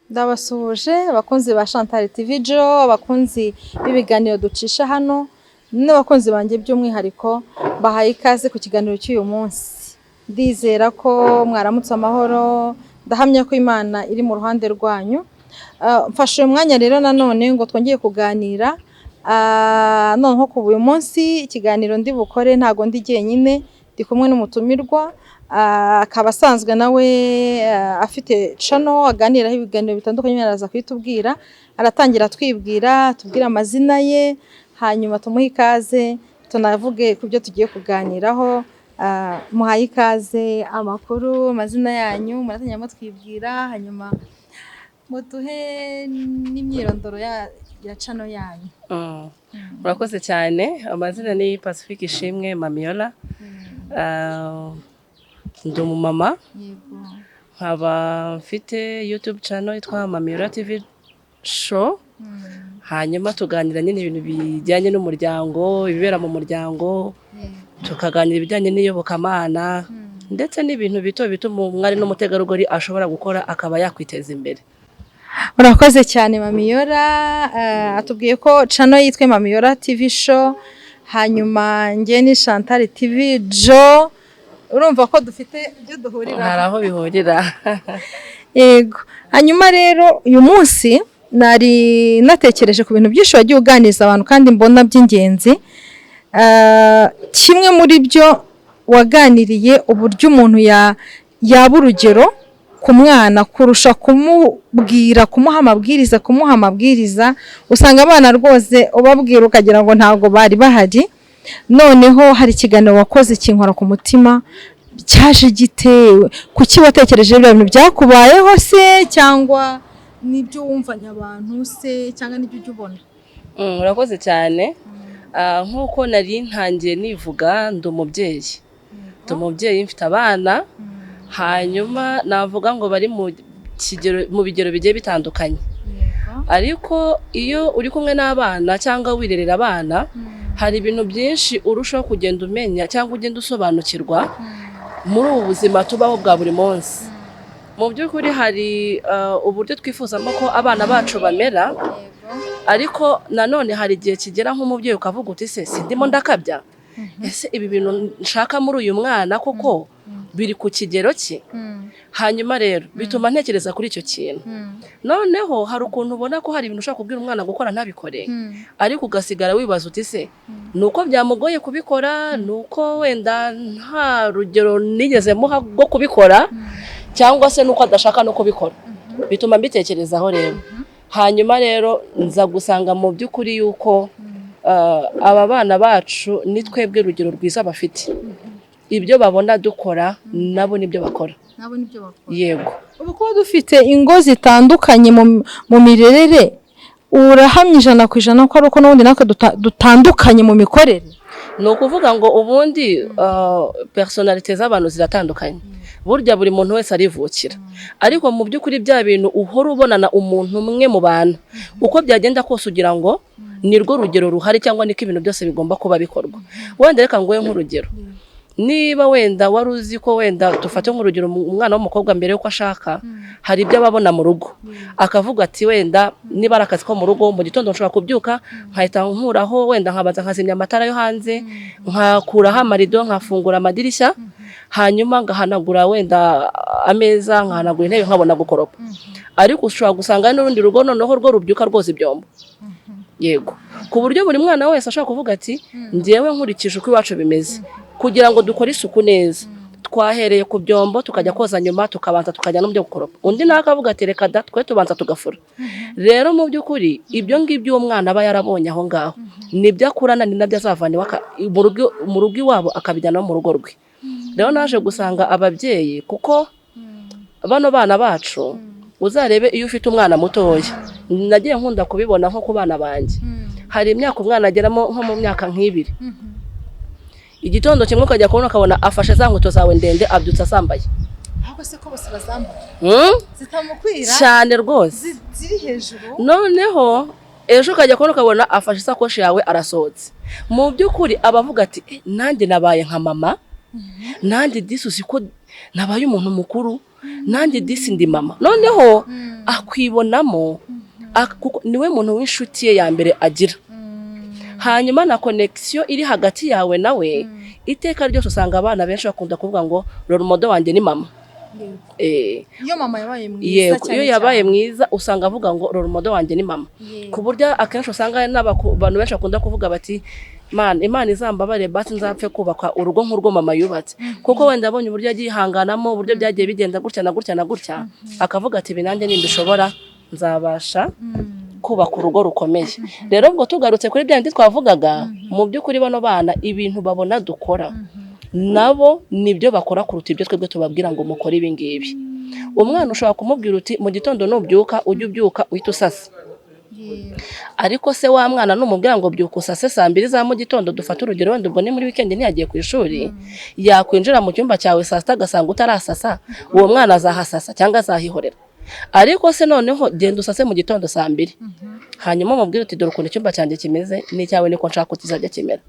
Ndabasuhuje abakunzi ba Chantal TV Jo, abakunzi b'ibiganiro ducisha hano n'abakunzi banjye by'umwihariko, bahaye ikaze ku kiganiro cy'uyu munsi. Ndizera ko mwaramutse amahoro, ndahamya ko Imana iri mu ruhande rwanyu. Mfashe uyu mwanya rero nanone ngo twongeye kuganira. Noneho kuva uyu munsi ikiganiro ndi bukore ntago ndi jyenyine, ndi kumwe n'umutumirwa, akaba asanzwe nawe afite channel aganiraho ibiganiro bitandukanye, araza kuyitubwira. Aratangira atwibwira, atubwire amazina ye, hanyuma tumuhe ikaze tunavuge ku byo tugiye kuganiraho. Muhaye ikaze, amakuru, amazina yanyu, muratangira mutwibwira, hanyuma muduhe n'imyirondoro ya channel yanyu. Murakoze cyane. Amazina ni Pacifique Ishimwe Mamiola. Ndi umumama, nkaba mfite YouTube channel yitwa Mamiola TV Show. Hanyuma tuganira nyine ibintu bijyanye n'umuryango, ibibera mu muryango, tukaganira ibijyanye n'iyobokamana ndetse n'ibintu bito bito umwari n'umutegarugori ashobora gukora akaba yakwiteza imbere. Urakoze cyane Mamiyora, atubwiye ko channel yitwa Mamiyora TV Show, hanyuma njye ni Chantal TV Jo, urumva ko dufite ibyo duhuriraho. Hari aho bihurira. Yego. Hanyuma rero uyu munsi nari natekereje ku bintu byinshi wagiye uganiriza abantu kandi mbona by'ingenzi. Kimwe muri byo waganiriye uburyo umuntu yaba urugero ku mwana kurusha kumubwira, kumuha amabwiriza. Usanga abana rwose ubabwira ukagira ngo ntabwo bari bahari. Noneho hari ikiganiro wakoze kinkora ku mutima. Cyaje gite? Kuki watekereje biriya bintu? Byakubayeho se, cyangwa nibyo wumvanye abantu se, cyangwa nibyo ujya ubona? Urakoze cyane. Nk'uko nari ntangiye nivuga, ndi umubyeyi, mfite abana. Hanyuma navuga ngo bari mu bigero bigiye bitandukanye, ariko iyo uri kumwe n'abana cyangwa wirerera abana, hari ibintu byinshi urushaho kugenda umenya cyangwa ugenda usobanukirwa muri ubu buzima tubaho bwa buri munsi. Mu by'ukuri hari uburyo twifuzamo ko abana bacu bamera, ariko nanone hari igihe kigera nk'umubyeyi ukavuga uti: "Se sindimo ndakabya? Ese ibi bintu nshaka muri uyu mwana koko biri ku kigero cye?" Hanyuma rero bituma ntekereza kuri icyo kintu. Noneho hari ukuntu ubona ko hari ibintu ushobora kubwira umwana gukora ntabikore, ariko ugasigara wibaza uti: "Se ni uko byamugoye kubikora, ni uko wenda nta rugero nigeze muha rwo kubikora, cyangwa se nuko adashaka no kubikora?" Bituma mbitekerezaho rero. Hanyuma rero nza gusanga mu by'ukuri yuko aba bana bacu ni twebwe rugero rwiza bafite. Ibyo babona dukora nabo nibyo bakora. Nabo nibyo bakora. Yego. Ubu kuba dufite ingo zitandukanye mu mirerere, urahamya 100% ko ari uko n'ubundi natwe dutandukanye mu mikorere? Ni ukuvuga ngo ubundi personnalité z'abantu ziratandukanye. Burya buri muntu wese arivukira, ariko mu by'ukuri bya bintu uhora ubonana umuntu umwe mu bantu, uko byagenda kose ugira ngo ni rwo rugero ruhari cyangwa niko ibintu byose bigomba kuba bikorwa. Wenda reka nguhe nk'urugero. Niba wenda wari uzi ko, wenda dufate nk'urugero, umwana w'umukobwa mbere yuko ashaka hari ibyo aba abona mu rugo, akavuga ati: "Wenda niba ari akazi ko mu rugo, mu gitondo nshobora kubyuka nkahita nkuraho, wenda nkabanza nkazimya amatara yo hanze, nkakuraho amarido, nkafungura amadirishya, hanyuma ngahanagura wenda ameza, nkahanagura intebe, nkabona gukoropa." Ariko ushobora gusanga hari n'urundi rugo noneho rwo rubyuka rwoza ibyombo. Yego, ku buryo buri mwana wese ashobora kuvuga ati: "Ngewe nkurikije uko iwacu bimeze, kugira ngo dukore isuku neza twahereye ku byombo, tukajya koza nyuma, tukabanza tukajya no mu byo gukoropa." Undi nawe akavuga ati: "Reka da, twe tubanza tugafura." Rero mu by'ukuri ibyo ngibyo uwo mwana aba yarabonye aho ngaho nibyo akurana, ni nabyo azavana iwe mu rugo iwabo akabijyana no mu rugo rwe. Rero naje gusanga ababyeyi, kuko bano bana bacu, uzarebe iyo ufite umwana mutoya, nagiye nkunda kubibona nko ku bana banjye, hari imyaka umwana ageramo, nko mu myaka nk'ibiri, igitondo kimwe ukajya kubona ukabona afashe za nkweto zawe ndende abyutse asambaye. Ahubwo se ko bose bazambaye zitamukwira? Cyane rwose. Ziri hejuru. Noneho ejo ukajya kubona ukabona afashe isakoshi yawe arasohotse. Mu by'ukuri aba avuga ati: "Eh, nanjye nabaye nka mama, nanjye disi uzi ko Nabaye umuntu mukuru nanjye, disi ndi mama." Noneho akwibonamo, kuko niwe muntu w'inshuti ye ya mbere agira. Hanyuma na connection iri hagati yawe nawe iteka ryose, usanga abana benshi bakunda kuvuga ngo "Role model wanjye ni mama." Iyo mama yabaye mwiza, cyane iyo yabaye cyane. mwiza, usanga avuga ngo "Role model wanjye ni mama." Ku buryo akenshi usanga abantu benshi bakunda kuvuga bati "Mana, Imana izambabare basi nzapfe kubaka urugo nk'urwo mama yubatse," kuko wenda abonye uburyo yagiye yihanganamo, uburyo byagiye bigenda gutya na gutya na gutya, akavuga ati "Ibi nanjye nimbishobora nzabasha kubaka urugo rukomeye." Rero ubwo tugarutse kuri bya bindi twavugaga, mu by'ukuri bano bana ibintu babona dukora nabo nibyo bakora kuruta ibyo twebwe tubabwira ngo mukore ibi ngibi. Umwana ushobora kumubwira uti "Mu gitondo nubyuka, ujye ubyuka uhite usasa." Ariko se wa mwana numubwira ngo "Byuka usase saa 2 za mu gitondo," dufate urugero wenda ubwo ni muri weekend, ntiyagiye ku ishuri, yakwinjira mu cyumba cyawe saa 6 agasanga utarasasa, uwo mwana azahasasa cyangwa azahihorera? Ariko se noneho genda usase mu gitondo saa 2, hanyuma umubwire uti "Dore ukuntu icyumba cyanjye kimeze, n'icyawe niko nshaka ko kizajya kimera."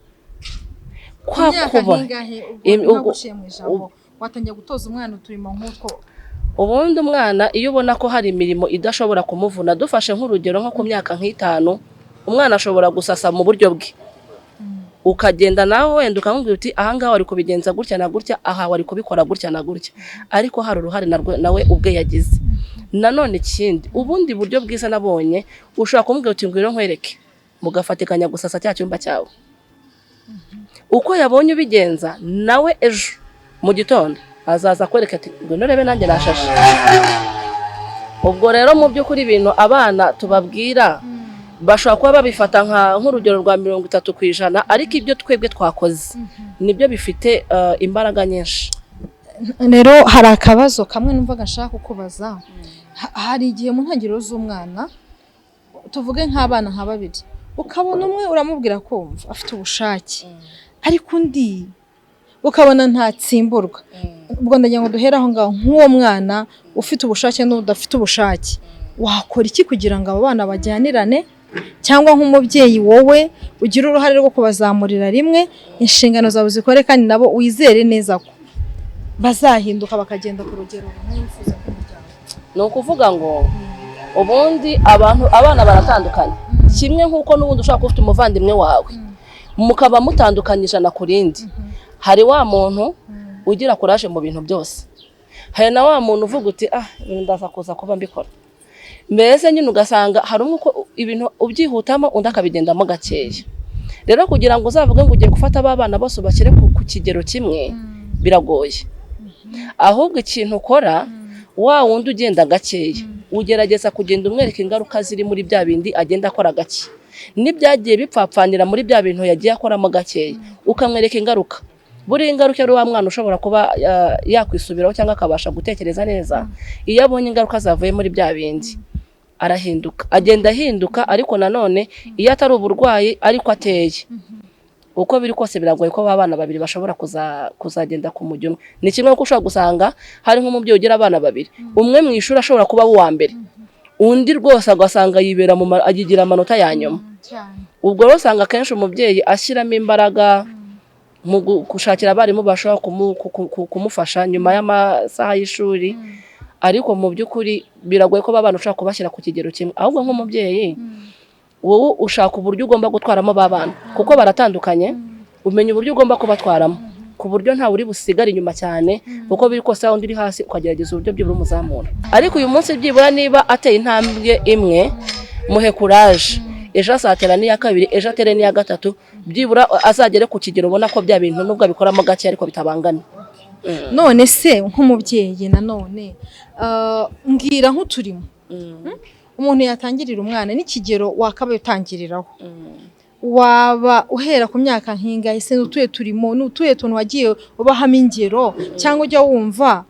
Kwa Imyaka kubona nk'ingahe ubwo ntaguciye mu ijambo watangiye gutoza umwana uturimo nk'utwo? Ubundi umwana iyo ubona ko hari imirimo idashobora kumuvuna, dufashe nk'urugero nko ku myaka nk'itanu, umwana ashobora gusasa mu buryo bwe. Ukagenda nawe wenda ukamubwira uti "Ahangaha wari kubigenza gutya na gutya, aha wari kubikora gutya na gutya," ariko hari uruhare nawe ubwe yagize. Nanone ikindi, ubundi buryo bwiza nabonye, ushobora kumubwira uti "Ngwino nkwereke," mugafatikanya gusasa cya cyumba cyawe. Uko yabonye ubigenza, nawe ejo mu gitondo azaza akwereka ati "Ngwino urebe, nanjye nashashe." Ubwo rero mu by'ukuri ibintu abana tubabwira bashobora kuba babifata nk'urugero rwa 30%, ariko ibyo twebwe twakoze nibyo bifite imbaraga nyinshi. Rero hari akabazo kamwe numvaga nshaka kukubaza. Hari igihe mu ntangiriro z'umwana, tuvuge nk'abana nka babiri, ukabona umwe uramubwira kumva afite ubushake, ariko undi ukabona ntatsimburwa. Ubwo ndagira ngo duhere aho ngaho, nk'uwo mwana ufite ubushake n'udafite ubushake, wakora iki kugira ngo abo bana bajyanirane? Cyangwa nk'umubyeyi wowe ugire uruhare rwo kubazamurira rimwe, inshingano zawe zikore, kandi nabo wizere neza ko bazahinduka bakagenda ku rugero rumwe wifuza nk'umuryango. Ni ukuvuga ngo ubundi abantu, abana baratandukanye, kimwe nk'uko n'ubundi ushobora kuba ufite umuvandimwe wawe mukaba mutandukanye ijana ku rindi. Hari wa muntu ugira courage mu bintu byose, hari na wa muntu uvuga uti "Ah, ibintu ndaza kuza kuba mbikora." Mbese nyine ugasanga hari umwe uko ibintu ubyihutamo, undi akabigendamo gakeya. Rero kugira ngo uzavuge ngo ugiye gufata aba bana bose ubashyire ku kigero kimwe, biragoye. Ahubwo ikintu ukora, wa wundi ugenda gakeya ugerageza kugenda umwereka ingaruka ziri muri bya bindi agenda akora gake, n'ibyagiye bipfapfanira muri bya bintu yagiye akoramo gakeya, ukamwereka ingaruka. Buriya ingaruka, ari wa mwana ushobora kuba yakwisubiraho cyangwa akabasha gutekereza neza, iyo abonye ingaruka zavuye muri bya bindi arahinduka, agenda ahinduka. Ariko nanone iyo atari uburwayi ariko ateye, uko biri kose biragoye ko ba bana babiri bashobora kuzagenda ku mujyi umwe. Ni kimwe kuko ushobora gusanga hari nk'umubyeyi ugira abana babiri, umwe mu ishuri ashobora kuba uwa mbere, undi rwose agasanga yibera mu agigira amanota ya nyuma. Ubwo rero usanga akenshi umubyeyi ashyiramo imbaraga mu gushakira abarimu bashobora kumufasha nyuma y'amasaha y'ishuri. Ariko mu by'ukuri biragoye ko ba bana ushobora kubashyira ku kigero kimwe. Ahubwo nk'umubyeyi wowe ushaka uburyo ugomba gutwaramo ba bana, kuko baratandukanye, umenya uburyo ugomba kubatwaramo ku buryo ntawe uri busigare inyuma cyane. Uko biri kose undi uri hasi ukagerageza uburyo byibura umuzamura. Ariko uyu munsi byibura niba ateye intambwe imwe, muhe courage, ejo azatera n'iya kabiri, ejo atere n'iya gatatu, byibura azagere ku kigero ubona ko bya bintu nubwo abikoramo gake ariko bitabangana. None se nk'umubyeyi nanone, mbwira nk'uturimo umuntu yatangirira umwana n'ikigero wakabaye utangiriraho, waba uhera ku myaka nk'ingahe se? Ni utuhe turimo, ni utuhe tuntu wagiye ubahamo ingero, cyangwa ujya wumva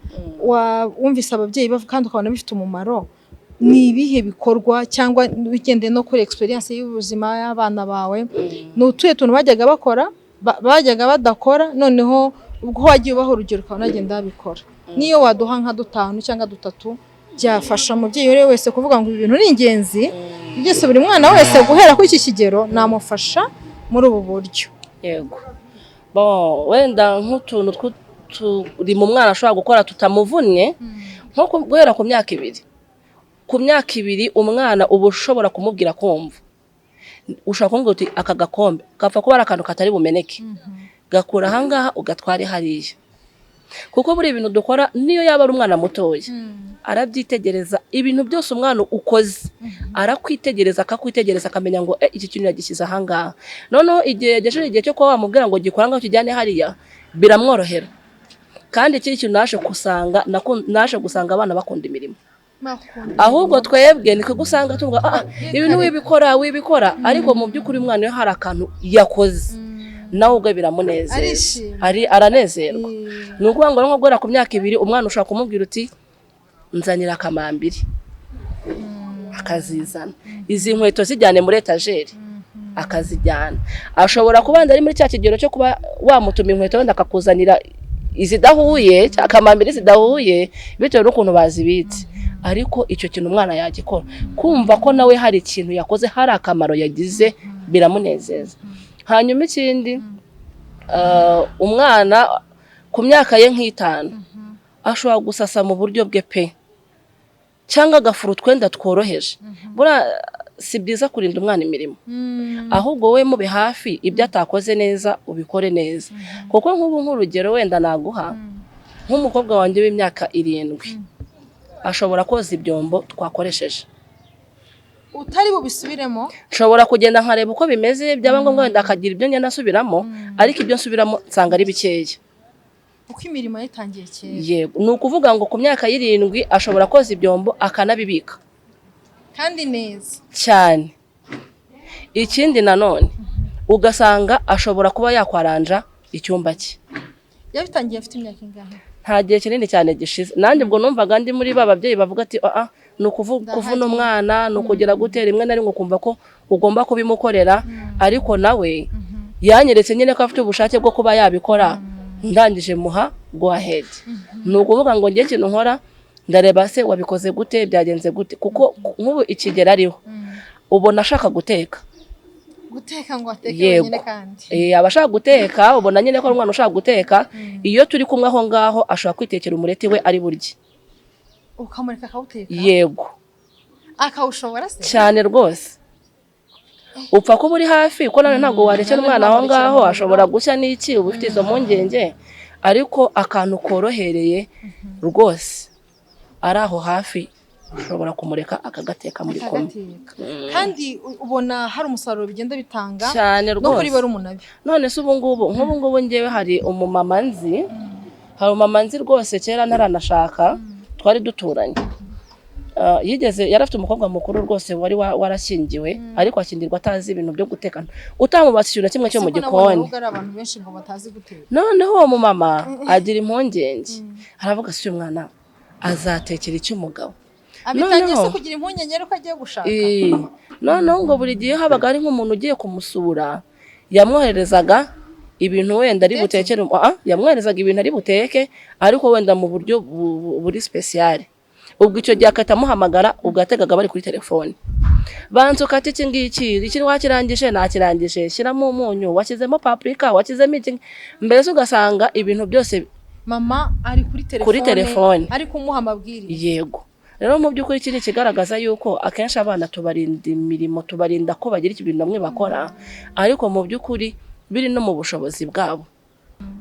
wumvise ababyeyi bavuga kandi ukabona bifite umumaro? Ni ibihe bikorwa, cyangwa ugendeye no kuri experience y'ubuzima y'abana bawe, ni utuhe tuntu bajyaga bakora, bajyaga badakora, noneho ubwo wagiye ubaha urugero ukabona bagenda babikora? Niyo waduha nka dutanu cyangwa dutatu, byafasha umubyeyi uwo ari we wese kuvuga ngo ibi bintu ni ingenzi byose, buri mwana wese guhera kuri iki kigero namufasha muri ubu buryo. Yego, bon, wenda nk'utuntu Uturimo umwana ashobora gukora tutamuvunnye, nko guhera ku myaka 2. Ku myaka 2 umwana uba ushobora kumubwira kumva. Ushobora kumubwira uti: "Aka gakombe gapfa kuba ari akantu katari bumeneke, gakura ahangaha ugatware hariya." Kuko buri ibintu dukora, niyo yaba ari umwana mutoya, arabyitegereza. Ibintu byose umwana ukoze arakwitegereza, akakwitegereza, akamenya ngo iki kintu yagishyize ahangaha. Noneho igihe yagejeje igihe cyo kuba wamubwira ngo gikora ngaho, kijyane hariya, biramworohera. Kandi ikindi kintu naje gusanga abana bakunda imirimo. Ahubwo twebwe nitwe usanga tuvuga: "Ah, ibintu wibikora, wibikora." Ariko mu by'ukuri umwana iyo hari akantu yakoze, nawe ubwe biramunezeza. Arishima. Aranezerwa. Ni ukuvuga ngo nko guhera ku myaka 2, umwana ushobora kumubwira uti: "Nzanira akamambiri," akazizana. "Izi nkweto zijyane muri etajeri," akazijyana. Ashobora kubanza ari muri cya kigero cyo kuba wamutuma inkweto, wenda akakuzanira izidahuye cyangwa akamambiri zidahuye bitewe n'ukuntu bazibitse. Ariko icyo kintu umwana yagikora, kumva ko nawe hari ikintu yakoze, hari akamaro yagize, biramunezeza. Hanyuma ikindi, umwana ku myaka ye nk'itanu ashobora gusasa mu buryo bwe pe, cyangwa agafura utwenda tworoheje. Buriya si byiza kurinda umwana imirimo, ahubwo wowe mube hafi, ibyo atakoze neza ubikore neza. Kuko nk'ubu nk'urugero wenda naguha, nk'umukobwa wanjye w'imyaka 7 ashobora koza ibyombo twakoresheje. Utari bubisubiremo? Nshobora kugenda nkareba uko bimeze, byaba ngombwa wenda akagira ibyo ngenda asubiramo, ariko ibyo nsubiramo nsanga ari bikeya. Uko imirimo yatangiye kera. Yego, ni ukuvuga ngo ku myaka y'7 ashobora koza ibyombo akanabibika. Kandi neza. Cyane. Ikindi nanone, ugasanga ashobora kuba yakwaranja icyumba cye. Yabitangiye afite imyaka ingana? Nta gihe kinini cyane gishize. Nanjye ubwo numvaga ndi muri ba babyeyi bavuga ati: "Ah, ni kuvuna umwana, ni ukugera gute." Rimwe na rimwe ukumva ko ugomba kubimukorera, ariko nawe yanyeretse nyine ko afite ubushake bwo kuba yabikora. Ndangije muha go ahead. Ni ukuvuga ngo njye ikintu nkora, ndareba se wabikoze gute, byagenze gute. Kuko nk'ubu ikigero ariho, ubona ashaka guteka. Guteka ngo ateke Yego. wenyine kandi? Aba ashaka guteka, ubona nyine ko ari umwana ushaka guteka. Iyo turi kumwe aho ngaho, ashobora kwitekera umureti we ari burye. Ukamureka akawuteka? Yego. Akawushobora se? Cyane rwose, upfa kuba uri hafi, kuko nawe ntabwo warekera umwana aho ngaho, ashobora gushya n'iki, uba ufite izo mpungenge. Ariko akantu korohereye rwose, ari aho hafi, ushobora kumureka akagateka muri kumwe. Akagateka, kandi ubona hari umusaruro bigenda bitanga Cyane no kuri rwose. barumuna be. None se ubu ngubu, nk'ubu ngubu ngewe hari umumama nzi rwose, kera ntaranashaka twari duturanye. Yigeze yari afite umukobwa mukuru rwose wari warashyingiwe, ariko ashyingirwa atazi ibintu byo guteka, utamubatse ikintu na kimwe cyo mu Ese ko nabonye gikoni. ahubwo ari abantu benshi ngo batazi guteka? Noneho uwo mumama agira impungenge, aravuga: "Si uyu mwana azatekera iki umugabo?" Abitangiye se Noneho- kugira impungenge ariko agiye gushaka? Noneho ngo buri gihe habaga hari nk'umuntu ugiye kumusura, yamwohererezaga ibintu wenda ari butekere, yamwoherezaga ibintu ari buteke, ariko wenda mu buryo buri spécial. Ubwo icyo gihe agahita amuhamagara, ubwo yategaga bari kuri telefone: "Banza ukate iki ngiki, iki wakirangije?" "Nakirangije." "Shyiramo umunyu, washyizemo paprika, washyizemo iki?" Mbese ugasanga ibintu byose Mama ari kuri telefone, Kuri telefone. ari kumuha amabwiriza. Yego. Rero mu by'ukuri iki ni ikigaragaza yuko akenshi abana tubarinda imirimo, tubarinda ko bagira ibintu bamwe bakora, ariko mu by'ukuri biri no mu bushobozi bwabo.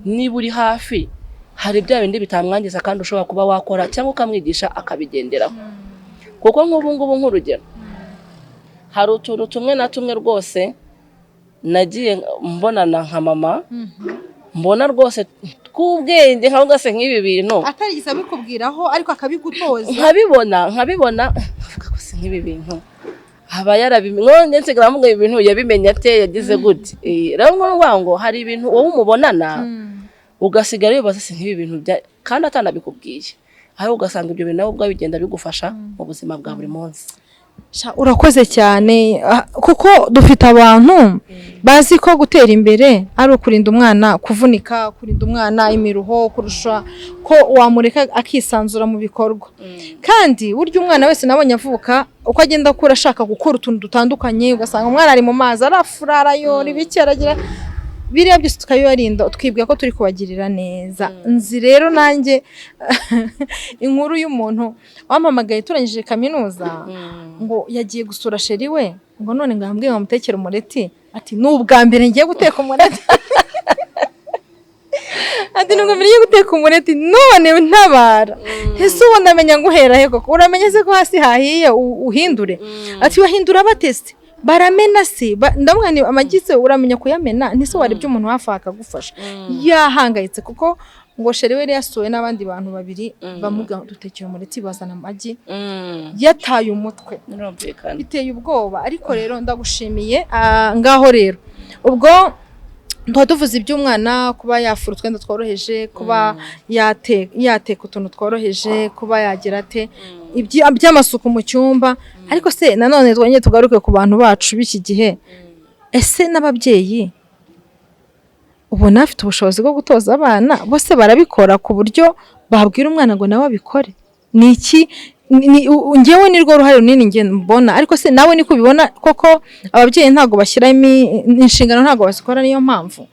Niba uri hafi, hari bya bindi bitamwangiza kandi ushobora kuba wakora cyangwa ukamwigisha akabigenderaho. Kuko nk'ubu ngubu, nk'urugero, hari utuntu tumwe na tumwe rwose nagiye mbonana nka mama, mbona rwose tw'ubwenge, nkavuga se nk'ibi bintu Atarigeze abikubwiraho, ariko akabigutoza. Nkabibona nkavuga ko se nk'ibi bintu aba yarabimenye? None nsigara mvuga, ibi bintu yabimenye ate? Yagize gute? Rero ngombwa ngo hari ibintu wowe umubonana, ugasigara wibaza se nk'ibi bintu bya, kandi atanabikubwiye, ariko ugasanga ibyo bintu nawe ubwawe bigenda bigufasha mu buzima bwa buri munsi. Sha, urakoze cyane, kuko dufite abantu bazi ko gutera imbere ari ukurinda umwana kuvunika, kurinda umwana imiruho, kurusha ko wamureka akisanzura mu bikorwa. Kandi burya umwana wese nabonye avuka, uko agenda akura ashaka gukora utuntu dutandukanye, ugasanga umwana ari mu mazi, arafura, arayora ibiki, aragira. Biriya byose tukabibarinda, twibwira ko turi kubagirira neza. Nzi rero nanjye inkuru y'umuntu wampamagaye turangije kaminuza, ngo yagiye gusura chéri we, ngo none ngo yambwiye ngo amutekere umureti. Ati: "Ni ubwa mbere ngiye guteka umureti." Ati: "Ni ubwa mbere ngiye guteka umureti, none ntabara. Ese ubu ndamenya nguhera he koko? Uramenye se ko hasi hahiye uhindure?" Ati: "Bahindura bate se? Baramena se?" Ndamubwira nti: "Amagi se uramenya kuyamena? Ntise warebye umuntu hafi aha akagufasha?" Yahangayitse kuko ngo chéri we yari yasuwe n'abandi bantu babiri, bamubwira ngo dutekere umureti, bazana amagi, yataye umutwe. Birumvikana. Biteye ubwoba. Ariko rero ndagushimiye. Ngaho rero ubwo tuba tuvuze iby'umwana: kuba yafura utwenda tworoheje, kuba yateka utuntu tworoheje, kuba yagira ate, by'amasuku mu cyumba. Ariko se nanone twongere tugaruke ku bantu bacu b'iki gihe: ese n'ababyeyi ubona bafite ubushobozi bwo gutoza abana bose barabikora ku buryo babwira umwana ngo nawe abikore? Ni iki njyewe ni rwo ruhare runini njye mbona. Ariko se nawe niko ubibona koko? Ababyeyi ntabwo bashyiramo inshingano, ntabwo bazikora, niyo mpamvu?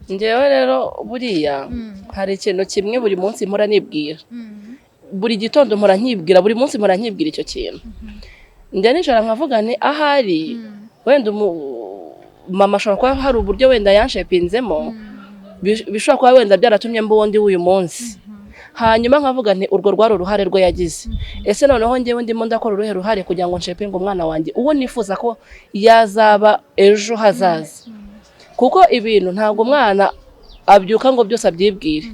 Njyewe rero buriya hari ikintu kimwe buri munsi mpora nibwira, buri gitondo mpora nkibwira, buri munsi mpora nkibwira icyo kintu. Njya nicara nkavuga nti: "Ahari wenda mama ashobora kuba hari uburyo wenda yanshapinzemo, bishobora kuba wenda byaratumye mba uwo ndi w'uyu munsi." Hanyuma nkavuga nti: "Urwo rwari uruhare rwe yagize. Ese noneho njyewe ndimo ndakora uruhe ruhare kugira ngo nshapinge umwana wanjye uwo nifuza ko yazaba ejo hazaza?" Kuko ibintu ntabwo umwana abyuka ngo byose abyibwire.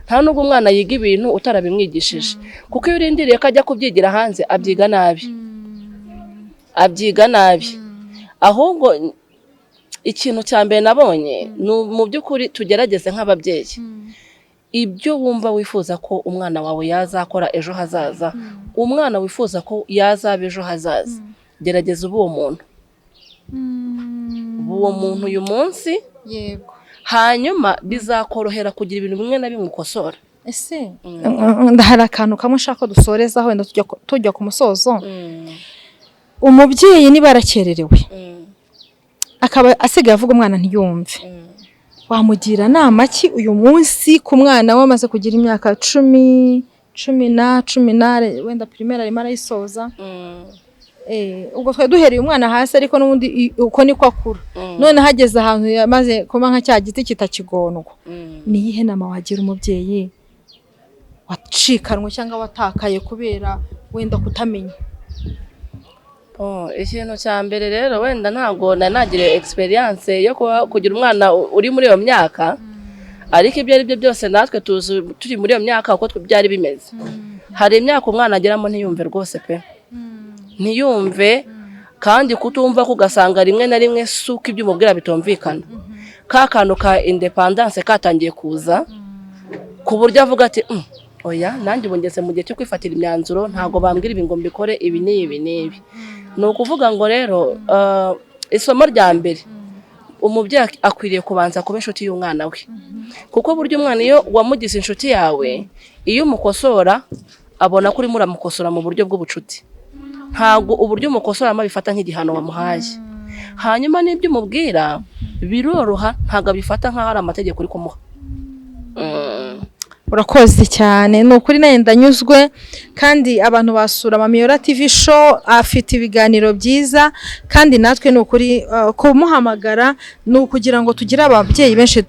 Nta nubwo umwana yiga ibintu utarabimwigishije, kuko iyo urindiriye ko ajya kubyigira hanze, abyiga nabi, abyiga nabi. Ahubwo ikintu cya mbere nabonye ni mu by'ukuri tugerageze nk'ababyeyi, ibyo wumva wifuza ko umwana wawe yazakora ejo hazaza, umwana wifuza ko yazaba ejo hazaza, gerageza ube uwo muntu, uba uwo muntu uyu munsi. Hanyuma bizakorohera kugira ibintu bimwe na bimwe ukosora. Ese hari akantu kamwe nshaka ko dusorezaho, wenda tujya ku musozo. Umubyeyi niba yarakererewe, akaba asigaye avuga umwana ntiyumve, wamugira nama ki uyu munsi ku mwana we amaze kugira imyaka 10, 10 na wenda primaire arimo arayisoza? Ubwo twari duhereye umwana hasi, ariko n'ubundi uko niko akura. None hageze ahantu yamaze kuba nka cya giti kitakigondwa. Ni iyihe nama wagira umubyeyi wacikanwe cyangwa watakaye kubera wenda kutamenya? Oh, ikintu cya mbere rero, wenda ntabwo nari nagira experience yo kuba kugira umwana uri muri iyo myaka, ariko ibyo ari byo byose natwe tuzi turi muri iyo myaka uko byari bimeze. Hari imyaka umwana ageramo ntiyumve rwose pe, ntiyumve. Kandi kutumva ko ugasanga rimwe na rimwe si uko ibyo umubwira bitumvikana, ka kantu ka independence katangiye kuza, ku buryo avuga ati: Oya, nanjye ubu ngeze mu gihe cyo kwifatira imyanzuro, ntabwo bambwira ibi ngo mbikore ibi n'ibi n'ibi." Ni ukuvuga ngo rero isomo rya mbere, umubyeyi akwiriye kubanza kuba inshuti y'umwana we, kuko burya umwana iyo wamugize inshuti yawe, iyo umukosora abona ko urimo uramukosora mu buryo bw'ubucuti, ntabwo uburyo umukosoramo abifata nk'igihano wamuhaye. Hanyuma n'ibyo umubwira biroroha, ntabwo abifata nk'aho ari amategeko uri kumuha. Urakoze cyane, ni ukuri nawe ndanyuzwe. Kandi abantu basura Mamiyora TV Show, afite ibiganiro byiza. Kandi natwe ni ukuri kumuhamagara ni ukugira ngo tugire ababyeyi benshi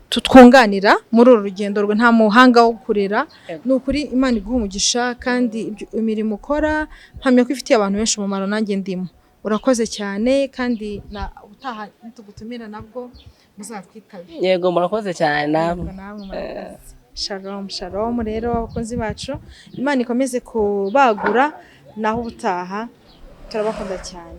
twunganira muri uru rugendo rwe. Nta muhanga wo kurera. Ni ukuri Imana iguha umugisha, kandi imirimo ukora mpamya ko ifitiye abantu benshi umumaro, nanjye ndimo. Urakoze cyane, kandi na ubutaha nitugutumira nabwo muzatwitabe. Yego, murakoze cyane namwe. Yego, namwe murakoze. Shalom, shalom. Rero abakunzi bacu, Imana ikomeze kubagura. Naho ubutaha, turabakunda cyane.